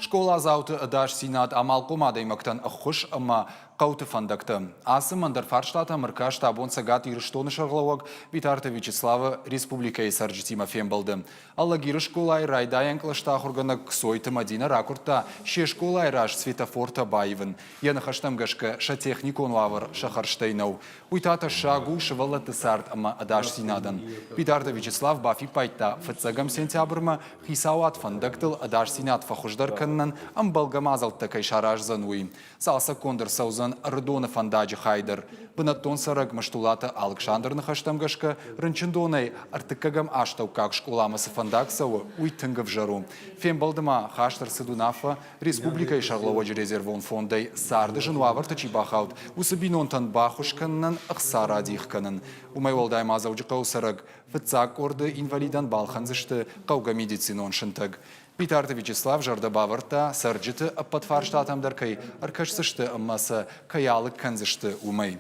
Скъоладзауты ӕдасдзинад, амалхъом адӕймӕгтӕн ӕххуыс ӕмӕ хъӕуты фӕндӕгтӕ. Ацы ӕндӕр фарстатӕм ӕркаст абон Цӕгат Ирыстоны сӕргълӕууӕг Битарты Вячеславы республикӕйы цӕрджытимӕ фембӕлды. Алагиры скъолайы райдайӕн кълӕсты ахуыргӕнӕг Кцойты Мадинӕ ракуырдта се скъолайы раз светофортӕ баивын. Йӕ ныхӕстӕм гӕсгӕ, сӕ техникон уавӕр сӕ хӕрзтӕй нӕу. Уый та тӕссаг у сывӕллӕтты цард ӕмӕ ӕдасдзинадӕн. Битарты Вячеслав бафиппайдта, фыццӕгӕм сентябрмӕ хицауад фӕндӕгтыл ӕдасдзинад фӕхуыздӕр кӕнынӕн ӕмбӕлгӕ мадзӕлттӕ кӕй сараздзӕн, уый. Цалцӕггонд ӕрцӕудзӕн Ӕрыдоны фӕндаджы хай дӕр. Бынӕттон цӕрӕг Мыстулаты Алыксандры ныхӕстӕм гӕсгӕ, рынчындонӕй ӕртыккӕгӕм астӕуккаг скъоламӕ цы фӕндаг цӕуы, уый тынг ӕвзӕр у. Фембӕлды ма хаст ӕрцыд уынаффӕ, республикӕйы сӕргълӕууӕджы резервон фондӕй царды зын уавӕрты чи бахауд, уыцы бинонтӕн баххуыс кӕнынӕн ӕхца радих кӕнын. Уымӕй уӕлдай ма Дзӕуджыхъӕуы цӕрӕг фыццаг къорды инвалидӕн балхӕндзысты хъӕугӕ медицинон сынтӕг. Битарты Вячеслав зӕрдӕ бавӕрдта, цӕрджыты ӕппӕт фарстатӕм дӕр кӕй ӕркӕсдзысты ӕмӕ сӕ кӕй алыг кӕндзысты, уымӕй.